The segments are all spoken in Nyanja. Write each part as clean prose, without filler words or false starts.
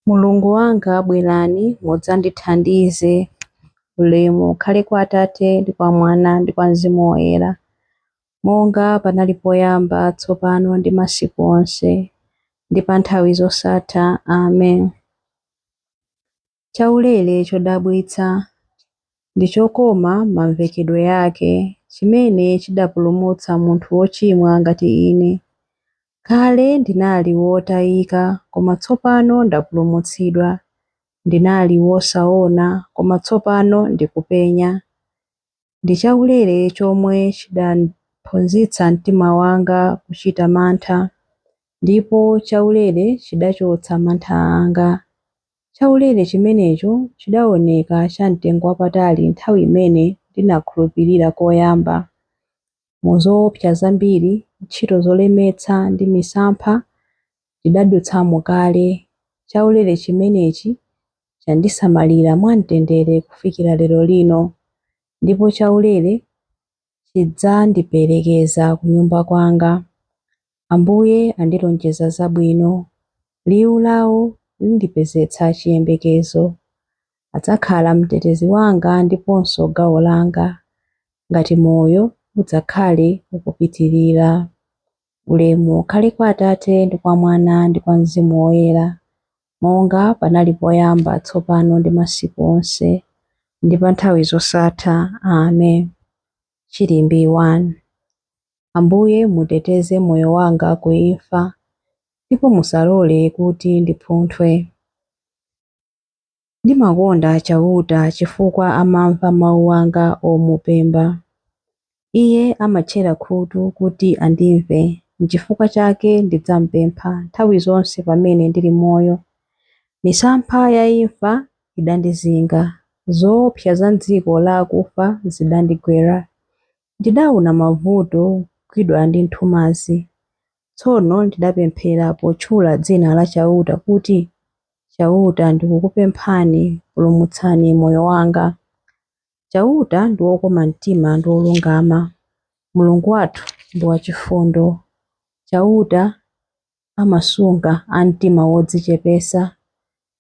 Mulungu wanga, bwerani mudzandithandize. Ulemu ukhale kwa Atate ndi kwa Mwana ndi kwa Mzimu Woyera, monga panali poyamba, tsopano ndi masiku onse, ndi pa nthawi zosatha. Amen. Chaulere chodabwitsa ndi chokoma mamvekedwe ake, chimene chidapulumutsa munthu wochimwa ngati ine. Kale ndinali wotayika, koma tsopano ndapulumutsidwa. Ndinali wosaona, koma tsopano ndikupenya. Ndi chaulere chomwe chidaphunzitsa mtima wanga kuchita mantha, ndipo chaulere chidachotsa mantha anga. Chaulere chimenecho chidaoneka chamtengo wapatali nthawi imene ndinakhulupirira koyamba. Mu zoopsa zambiri, ntchito zolemetsa ndi misampha ndidadutsamo kale. Chaulere chimenechi chandisamalira mwamtendere kufikira lero lino, ndipo chaulere chidzandiperekeza kunyumba kwanga. Ambuye andilonjeza zabwino, liwu lawo lindipezetsa chiyembekezo. Adzakhala mtetezi wanga ndiponso gawo langa, ngati moyo udzakhale ukupitirira. Ulemu ukhale kwa Atate ndi kwa Mwana ndi kwa Mzimu Woyera, monga panali poyamba, tsopano ndi masiku onse, ndi pa nthawi zosatha. Amen. Chilimbi 1. Ambuye, muteteze moyo wanga ku imfa, ndipo musalole kuti ndipunthwe. Ndimakonda Chauta chifukwa amamva mawu anga omupempha. Iye amatchera khutu kuti andimve, n'chifukwa chake ndidzamupempha nthawi zonse pamene ndili moyo. Misampha ya imfa idandizinga, zoopsa za m'dziko la akufa zidandigwera. Ndidaona mavuto kugwidwa ndi nthumanzi. Tsono ndidapemphera potchula dzina la Chauta kuti, Chauta ndikukupemphani, pulumutsani moyo wanga. Chauta ndi wokoma mtima ndi wolungama, Mulungu wathu ndi wachifundo. Chauta amasunga a mtima wodzichepetsa.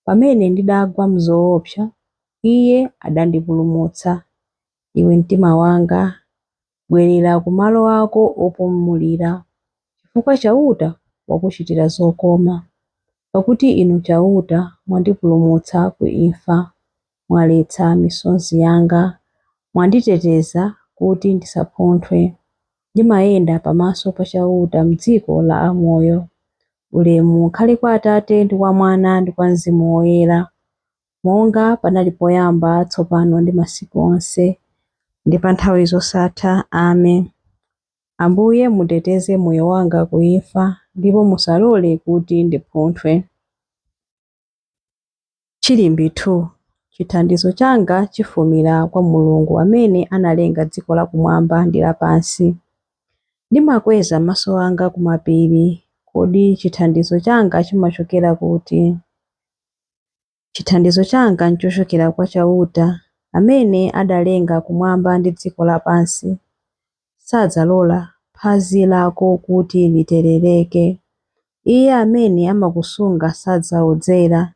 Pamene ndidagwa m'zoopsa, Iye adandipulumutsa. Iwe mtima wanga, bwerera ku malo ako opumulira, chifukwa Chauta wakuchitira zokoma. Pakuti Inu Chauta mwandipulumutsa ku imfa, mwaletsa misozi yanga, mwanditeteza kuti ndisapunthwe. Ndimayenda pamaso pa Chauta m'dziko la amoyo. Ulemu ukhale kwa Atate ndi kwa Mwana ndi kwa Mzimu Woyera, monga panali poyamba, tsopano ndi masiku onse, ndi pa nthawi zosatha. Amen. Ambuye, muteteze moyo wanga ku imfa, ndipo musalole kuti ndipunthwe. Chilimbi 2. Chithandizo changa chifumira kwa Mulungu amene analenga dziko lakumwamba ndi lapansi. Ndimakweza maso anga kumapiri. Kodi chithandizo changa chimachokera kuti? Chithandizo changa n'chochokera kwa Chauta, amene adalenga kumwamba ndi dziko lapansi. Sadzalola phazi lako kuti literereke. Iye amene amakusunga sadzawodzera.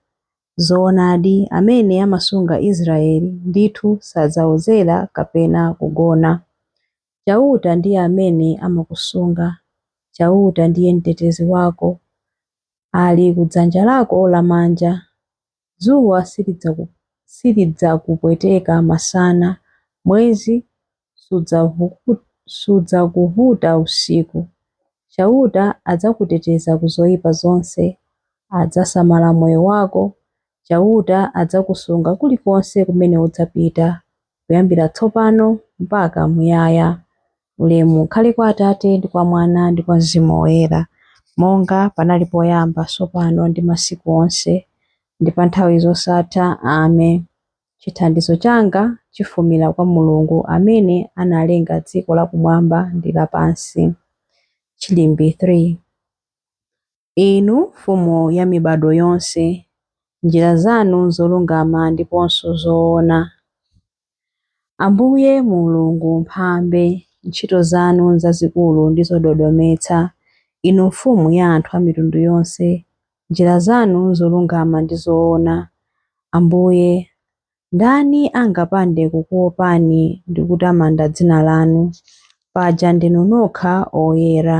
Zoonadi, amene amasunga Israeli ndithu sadzawodzera kapena kugona. Chauta ndiye amene amakusunga, Chauta ndiye mtetezi wako, ali kudzanja lako lamanja. Dzuwa silidzakupweteka masana, mwezi sudzakuvuta usiku. Chauta adzakuteteza ku zoyipa zonse, adzasamala moyo wako. Chauta adzakusunga kulikonse kumene udzapita, kuyambira tsopano mpaka muyaya. Ulemu ukhale kwa Atate ndi kwa Mwana ndi kwa Mzimu Woyera, monga panali poyamba, tsopano ndi masiku onse, ndi pa nthawi zosatha. Amen. Chithandizo changa chifumira kwa Mulungu amene analenga dziko lakumwamba ndi lapansi. Chilimbi 3. Inu Mfumu ya mibado yonse, njira zanu nzolungama ndiponso zoona. Ambuye Mulungu Mphambe, ntchito zanu nzazikulu ndi zododometsa, Inu Mfumu ya anthu a mitundu yonse. Njira zanu n'zolungama ndi zoona. Ambuye, ndani angapande kukuopani ndi kutamanda dzina lanu? Paja ndinu nokha oyera.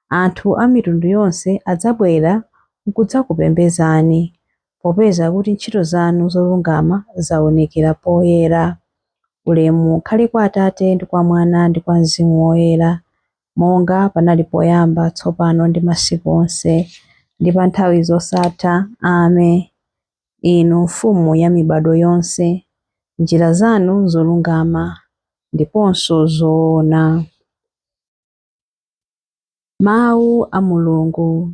Anthu a mitundu yonse adzabwera n'kudzakupembedzani, popeza kuti ntchito zanu zolungama zaonekera poyera. Ulemu ukhale kwa Atate ndi kwa Mwana ndi kwa Mzimu Woyera, monga panali poyamba, tsopano ndi masiku onse, ndi pa nthawi zosatha. Amen. Inu Mfumu ya mibado yonse, njira zanu n'zolungama ndiponso zoona. Mawu a Mulungu.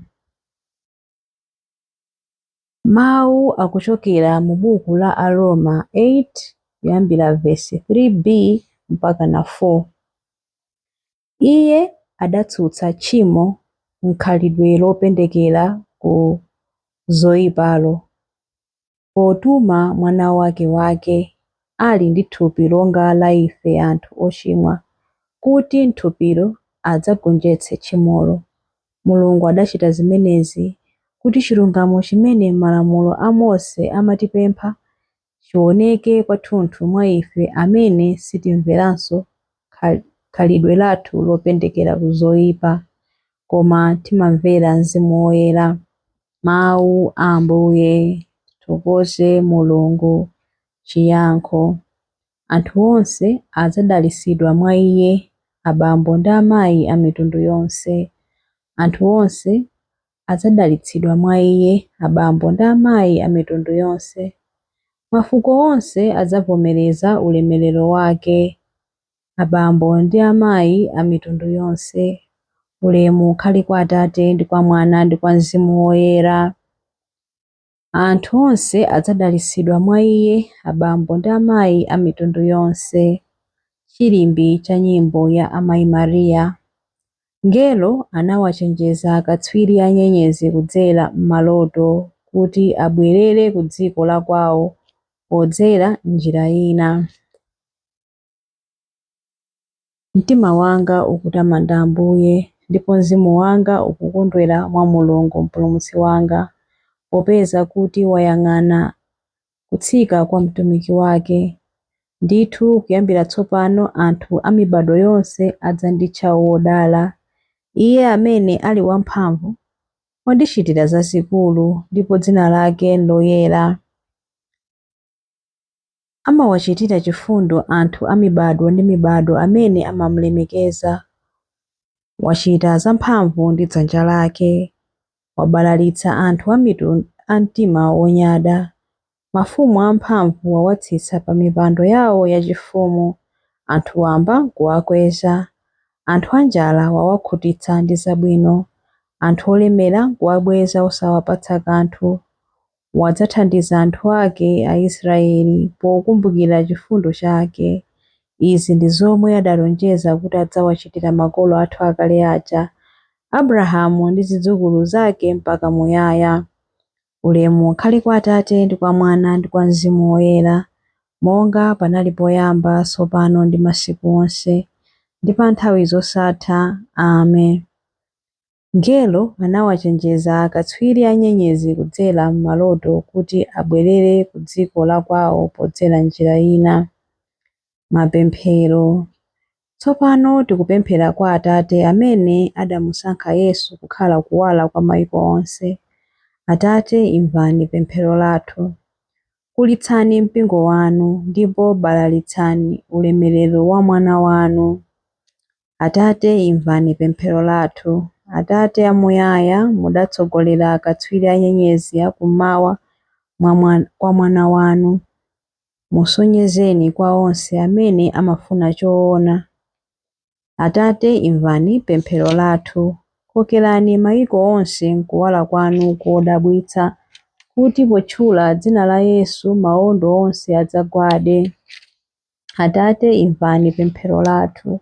Mawu akuchokera mu buku la Aroma 8 kuyambira vesi 3b mpaka na 4. Iye adatsutsa tchimo m'khalidwe lopendekera ku zoyipalo, potuma Mwana wakewake, ali ndi thupi longa la ife anthu ochimwa, kuti m'thupilo adzagonjetse tchimolo. Mulungu adachita zimenezi kuti chilungamo chimene Malamulo a Mose amatipempha, chioneke kwathunthu mwa ife amene sitimveranso khalidwe lathu lopendekera ku zoyipa, koma timamvera Mzimu Woyera. Mawu a Ambuye. Tithokoze Mulungu. Chiyankho. Anthu onse adzadalitsidwa mwa Iye, abambo ndi amayi a mitundu yonse. Anthu onse adzadalitsidwa mwa Iye, abambo ndi amayi a mitundu yonse. Mafuko onse adzavomereza ulemerero wake, abambo ndi amayi a mitundu yonse. Ulemu ukhale kwa Atate ndi kwa Mwana ndi kwa Mzimu Woyera. Anthu onse adzadalitsidwa mwa Iye, abambo ndi amayi a mitundu yonse. Chilimbi cha nyimbo ya Amayi Mariya. Mngelo anawachenjeza akatswiri a nyenyezi kudzera m'maloto kuti abwerere ku dziko la kwawo podzera njira ina. Mtima wanga ukutamanda Ambuye, ndipo mzimu wanga ukukondwera mwa Mulungu Mpulumutsi wanga, popeza kuti wayang'ana kutsika kwa mtumiki wake. Ndithu kuyambira tsopano anthu a mibado yonse adzanditcha wodala. Iye amene ali wamphamvu wandichitira zazikulu, ndipo dzina lake n'loyera. Amawachitira chifundo anthu a mibado ndi mibado amene amamulemekeza. Wachita zamphamvu ndi dzanja lake. Wabalalitsa anthu a mtima wonyada. Mafumu amphamvu wawatsitsa pa mipando yawo yachifumu, anthu wamba n'kuwakweza. Anthu anjala wawakhutitsa ndi zabwino, anthu olemera n'kuwabweza osawapatsa kanthu. Wadzathandiza anthu ake Aisraeli pokumbukira chifundo chake. Izi ndi zomwe adalonjeza kuti adzawachitira makolo athu akale aja, Abrahamu ndi zidzukulu zake mpaka muyaya. Ulemu ukhale kwa Atate ndi kwa Mwana ndi kwa Mzimu Woyera, monga panali poyamba, tsopano ndi masiku onse, ndi pa nthawi zosatha. Amen. Mngelo anawachenjeza akatswiri a nyenyezi kudzera m'maloto kuti abwerere ku dziko la kwawo podzera njira ina. Mapemphero. Tsopano tikupemphera kwa Atate amene adamusankha Yesu kukhala kuwala kwa mayiko onse. Atate, imvani pemphero lathu. Kulitsani mpingo wanu, ndipo balalitsani ulemerero wa Mwana wanu. Atate, imvani pemphero lathu. Atate amuyaya, mudatsogolera akatswiri a nyenyezi a kummawa kwa Mwana wanu. Musonyezeni kwa onse amene amafuna choona. Atate, imvani pemphero lathu. Kokerani mayiko onse m'kuwala kwanu kodabwitsa, kuti potchula dzina la Yesu mawondo onse adzagwade. Atate, imvani pemphero lathu.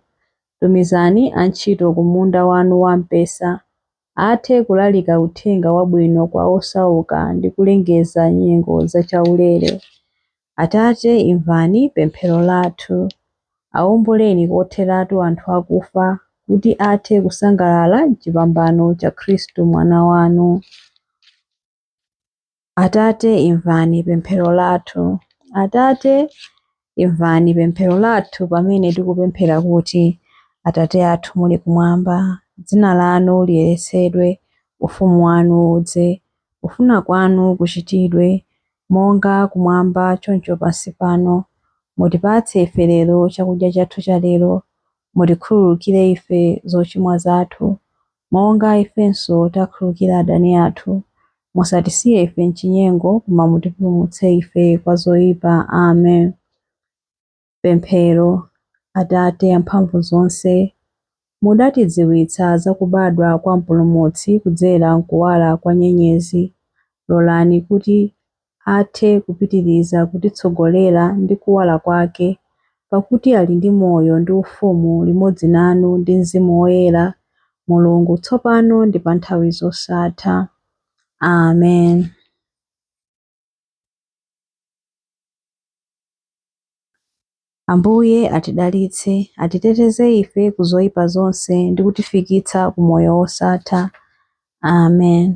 Tumizani antchito ku munda wanu wamphesa, athe kulalika uthenga wabwino kwa osauka ndi kulengeza nyengo zachaulere. Atate, imvani pemphero lathu. Awomboleni kotheratu anthu akufa, kuti athe kusangalala m'chipambano cha Khristu Mwana wanu. Atate, imvani pemphero lathu. Atate, imvani pemphero lathu pamene tikupemphera kuti, Atate athu muli kumwamba, dzina lanu liyeretsedwe, ufumu wanu udze, kufuna kwanu kuchitidwe, monga kumwamba choncho pansi pano. Mutipatse ife lero chakudya chathu cha lero. Mutikhululukire ife zochimwa zathu, monga ifenso takhululukira adani athu. Musatisiye ife m'chinyengo, koma mutipulumutse ife kwa zoyipa. Amen. Pemphero. Atate amphamvu zonse, mudatidziwitsa za kubadwa kwa Mpulumutsi kudzera m'kuwala kwa nyenyezi. Lolani kuti athe kupitiriza kutitsogolera ndi kuwala kwake, pakuti ali ndi moyo ndi ufumu limodzi nanu ndi Mzimu Woyera, Mulungu, tsopano ndi pa nthawi zosatha. Amen. Ambuye atidalitse, atiteteze ife ku zoyipa zonse ndi kutifikitsa ku moyo wosatha. Amen.